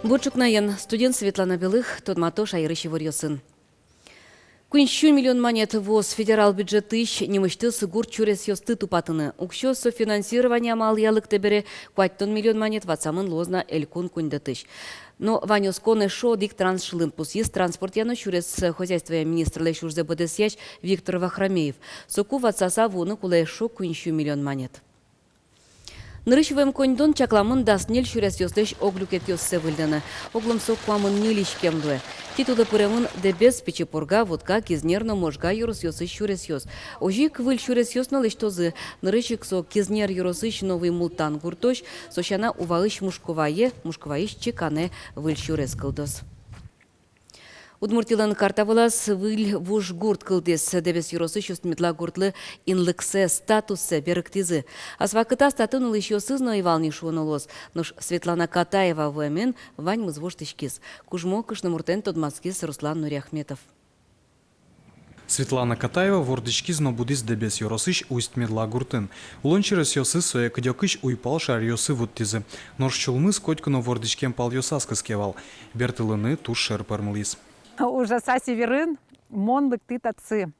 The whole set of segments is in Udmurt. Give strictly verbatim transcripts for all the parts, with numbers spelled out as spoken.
Бур ӵукнаен! Студиын Светлана Белых. Тодмато шаерысь иворъёсын. Куинь сю миллион манет вуоз федерал бюджетысь нимысьтыз гурт сюресъёсты тупатыны. Уксё софинансирования амалъя лыктэ бере, куатьтон миллион манет ватсамын луоз на элькун коньдэтысь. Но вань оскон эшшо одӥг траншлы, пусйиз транспортъя но сюрес хозяйствоя министрлэсь ужзэ быдэсъясь Виктор Вахромеев. Соку ватсаса вуыны кулэ эшшо куинь сю миллион манет. Нырысь вуэм коньдон чакламын дас ньыль сюресъёслэсь оглюкетъёссэ выльдыны. Оглом со куамын ньыль иськем луэ. Титулэ пыремын Дэбес, Пичи Пурга, Вотка, Кизнер но Можга ёросъёсысь сюресъёс. Озьы ик выль сюресъёс но лэсьтозы. Нырысь ик со Кизнер ёросысь Новый Мултан гуртозь, со сяна Уваысь Мушковае, Мушковаысь Чекане выль сюрес кылдоз. Удмуртилэн карта вылаз выль вуж гурт кылдӥз. Дэбес ёросысь Усть-Медла гуртлы инлыксэ, статуссэ берыктӥзы. Ас вакытаз татын улӥсьёсыз но ӧй вал ни, шуоно луоз. Нош Светлана Катаева вуэмен ваньмыз воштӥськиз. Кужмо кышномуртэн тодматскиз Руслан Нуриахметов. Светлана Катаева вордӥськиз но будӥз Дэбес ёросысь Усть-Медла гуртын. Улон сюресъёсыз сое кыдёкысь уйпал шаеръёсы вуттӥзы. Нош сюлмыз котьку но вордӥськем палъёсаз кыске вал. Бертылыны туж шер пӧрмылӥз. Ужаса северын мон лыктӥ татчы.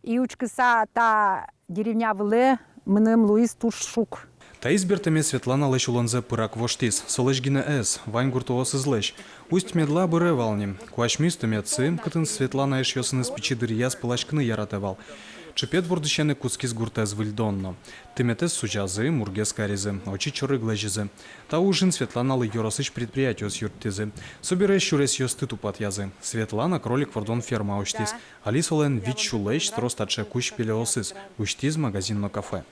И учкыса та деревня вылэ, мыным луиз туж шуг. Таиз бертэме Светланалэсь улонзэ пырак воштӥз. Солэсь гинэ ӧз, вань гуртоосызлэсь. Усть-Медла быре вал ни. Куасьмиз тыметсы, кытын Светлана эшъёсыныз пичи дыръяз пыласькыны яратэ вал. Чыпет бордысены кутскиз гуртэз выльдон но. Тыметэз сузязы, мургес каризы, отчы чорыг лэзизы. Та ужын Светланалы ёросысь предприятиос юрттӥзы. Собере сюресъёсты тупатъязы. Светлана кролик вордон ферма усьтӥз. Али солэн вить сюлэсь трос таӵе кузь-пелеосыз, усьтӥз магазин но кафе.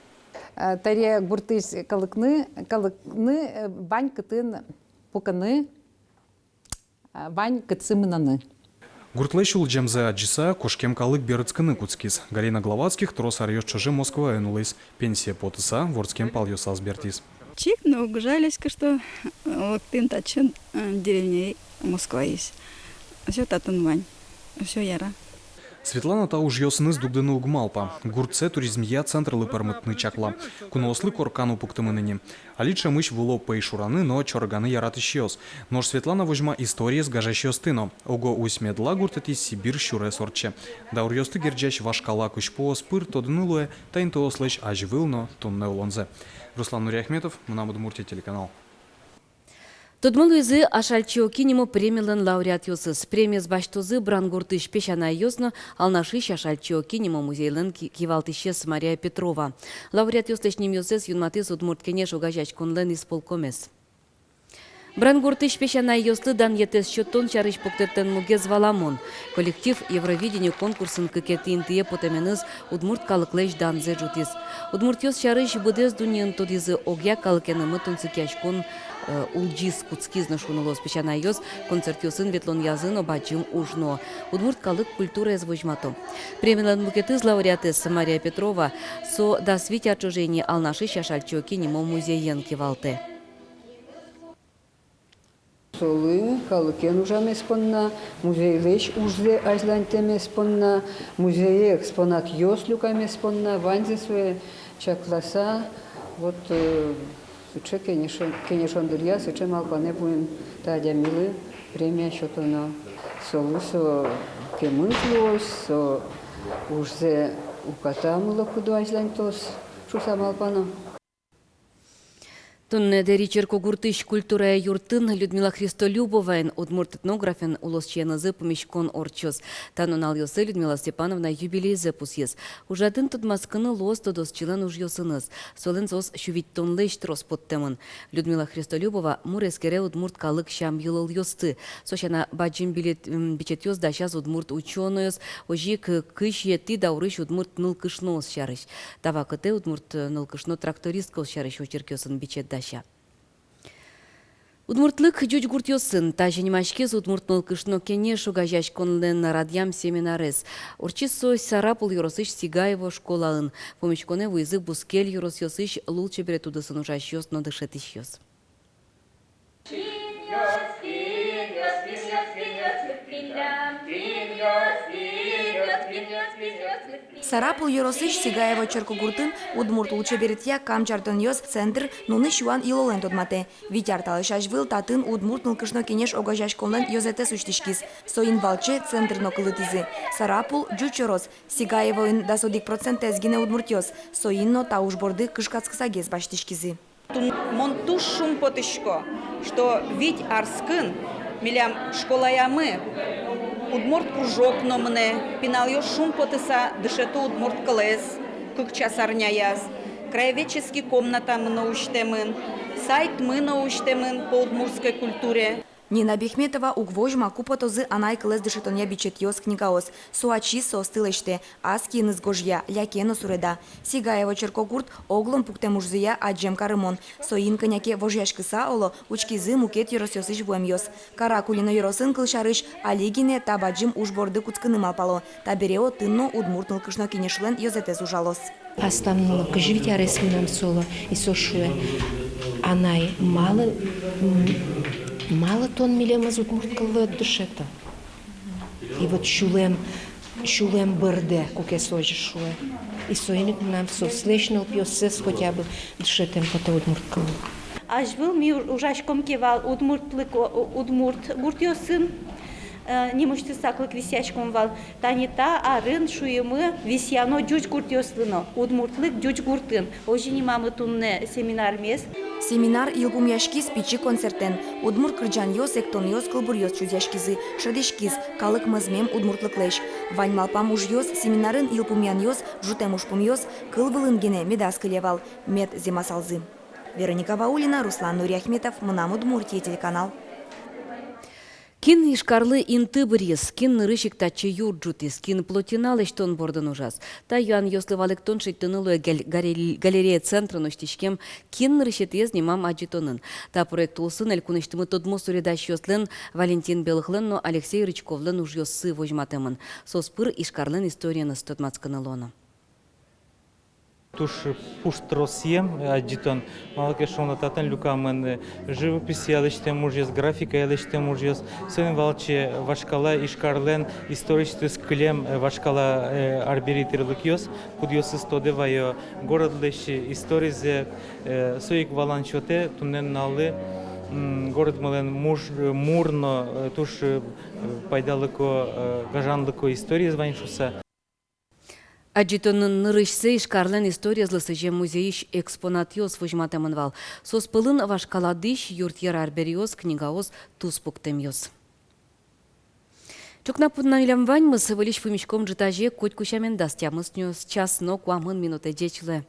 Э, таре гуртысь калыкны, калыкны, э, вань кытын пукыны, э, вань кытсы мынаны. Гуртлэсь улӟемзэ адӟыса, кошкем калык берытскыны кутскиз. Галина Главатских трос аръёс ӵоже Москваын улӥз. Пенсие потыса, вордскем палъёсаз бертӥз. Чик но уг жаляськы, что лыктӥм татчы, э, деревняе, Москваысь. Всё татын вань, всё яра. Светлана та ужъёсыныз дугдыны уг малпа. Гуртсэ туризмъя центрлы пӧрмытыны чакла. Куноослы корка но пуктэмын ини. Али ӵемысь вуо пӧйшураны но чорыганы яратӥсьёс. Нош Светлана возьма историез гажасьёсты но. Ого, Усть-Медла гуртэтӥ Сибирь сюрес ортче. Дауръёсты герӟась вашкала кузьпуос пыр тодыны луэ та интыослэсь азьвыл но туннэ улонзэ. Руслан Нуриахметов, «Мынам Удмуртие» телеканал. Тодмо луизы Ашальчи Оки нимо премилэн лауреатъёсыз. Премиез басьтозы Брангуртысь песянайёс но Алнашысь Ашальчи Оки нимо музейлэн ки-, кивалтӥсез Мария Петрова. Лауреатъёслэсь нимъёссэс юнматӥз Удмурт Кенеш огазеяськонлэн исполкомез. Брангуртысь песянайёслы данъетэз сётон сярысь пуктэтлэн мугез валамон. Коллектив Евровидение конкурсын кыкетӥ интые потэменыз удмурт калыклэсь данзэ ӝутӥз. Удмуртъёс сярысь быдэс дуннеын тодӥзы, огъя калыкенымы тунсыкъяськон, э, улӟиз, кутскиз но, шуыны луоз. Песянайёс концертъёсын ветлонъязы но бадӟым уж нуо. Удмурт калык культураез возьмато. Премилэн мукетыз лауреатэз Мария Петрова, со дас вить ар ӵоже ини Алнашысь Ашальчи Оки нимо музеен кивалтэ. Солы калыкен ужамез понна, музейлэсь ужзэ азьлантэмез понна, музее экспонатъёс люкамез понна, ваньзэ сое чакласа, вот, э, сыӵе кенешон, кенешон дыръя сыӵе малпанэ вуим та адямилы премия сётоно. Солы со кемыз луоз, со ужзэ уката мыло-кыдо азьлантоз шуса малпано. Туннэ Дэри черкогуртысь культурая юртын Людмила Христолюбоваен, удмурт этнографен, улосчиенызы пумиськон ортчоз. Та нуналъёсы Людмила Степановна юбилейзэ пусйиз. Ужрадын тодматскыны луоз тодосчилэн ужъёсыныз. Солэн соос сю витьтонлэсь трос поттэмын. Людмила Христолюбова мур эскере удмурт калык сям-йылолъёсты. Со сяна, бадӟым билет-, м, бичетъёс дасяз удмурт учёнойёс, озьы ик кызетӥ даурысь удмурт нылкышноос сярысь. Та вакытэ удмурт нылкышно трактористкаос сярысь очеркъёсын бичет дася. Удмуртлык ӟуч гуртъёсын. Тазьы нимаськиз Удмурт нылкышно кенеш огазеяськонлэн радъям семинарез. Ортчиз со Сарапул ёросысь Сигаево школаын. Пумиськонэ вуизы бускель ёросъёсысь лулчеберет удысын ужасьёс но дышетӥсьёс. Сарапул ёросысь Сигаево черкогуртын удмурт лулчеберетъя «Кам ӵартонъёс» центр нуны сюан йылолэн тодматэ. Вить ар талэсь азьвыл татын Удмурт нылкышно кенеш огазеяськонлэн ёзэтэз усьтӥськиз. Соин валче центр но кылдытӥзы. Сарапул — ӟуч ёрос. Сигаевоын дас одӥг процентэз гинэ удмуртъёс. Соин но та уж борды кышкатскысагес басьтӥськизы. Тун-, мон туж шумпотӥсько, что вить арскын милям школаямы удмурт кружок но мынэ, пиналъёс шумпотыса дышето удмурт кылэз кык час арняяз, краеведческий комнатамы но усьтэмын, сайтмы но усьтэмын по удмуртской культуре. Нина Бехметова уг возьма, ку потозы анай кылэз дышетонъя бичетъёс, книгаос. Со ачиз соосты лэсьтэ, ас киыныз гожъя, ляке но суреда. Сигаево черкогурт оглом пуктэм ужзыя адӟем карымон. Соин кӧня ке вожъяськыса, оло, учкизы мукет ёросъёсысь вуэмъёс. Каракулино ёросын, кылсярысь, али гинэ та бадӟым уж борды кутскыны малпало. Табере отын но Удмурт нылкышно кенешлэн ёзэтэз ужалоз. Аслам нылы кызь вить арес мынам солы, и со шуэ: «Анай, малы, м, малы тон милемыз удмурт кыллы ӧд дышеты?» И вот сюлэм, сюлэм бӧрдэ, куке со озьы шуэ. И соин ик мынам соослэсь нылпиоссэс хотя бы дышетэм потэ удмурт кыллы. Азьвыл ми у-, ужаськом ке вал удмуртлыко-, у-, удмурт гуртъёсын, э, нимысьтыз саклык висъяськом вал. Тани та арын шуимы, висъяно ӟуч гуртъёслы но, удмуртлык ӟуч гуртын. Озьы нимамы туннэ семинармес. Семинар йылпумъяськиз пичи концертэн. Удмурт кырӟанъёс, эктонъёс, кылбуръёс чузъяськизы. Шӧдӥськиз, калык мӧзмем удмуртлыклэсь. Вань малпам ужъёс, семинарын йылпумъянъёс, ӝутэм ужпумъёс кыл вылын гинэ медаз кыле вал, мед зэмасалзы. Вероника Ваулина, Руслан Нуриахметов, «Мынам Удмуртие» телеканал. Кин Ижкарлы инты быръиз, кин нырысь ик татчы юрт ӝутӥз, кин плотина лэсьтон бордын ужаз. Та юанъёслы валэктон шедьтыны луэ галь-, галери-, галерея центрын усьтӥськем «Кин нырысетӥез» нимам адӟытонын. Та проект улсын элькунысьтымы тодмо суредасьёслэн Валентин Белыхлэн но Алексей Рычковлэн ужъёссы возьматэмын. Соос пыр Ижкарлэн историеныз тодматскыны луоно. Туж пуштросъем адӟытон, малы ке шуоно татын люкамын, э, живописья лэсьтэм ужъёс, графикая лэсьтэм ужъёс, соин валче вашкала Ижкарлэн историысьтыз кылем, э, вашкала, э, арбери тӥрлыкъёс, кудъёсыз тодэ ваё городлэсь историзэ, э, со ик валан сётэ туннэ нуналлы, м, городмылэн муж-, мур но, э, туж, э, пайдалыко, э, гажанлыко историез вань шуыса. Адӟытонын нырысьсэ Ижкарлэн историезлы сӥзем музейысь экспонатъёс возьматэмын вал. Соос пӧлын вашкала дӥсь, юртъер арбериос, книгаос, туспуктэмъёс. Ӵукна понна милям ваньмыз. Выльысь пумиськом ӝытазе, котьку сямен, дас тямыс час но куамын минутэ. Ӟеч луэ.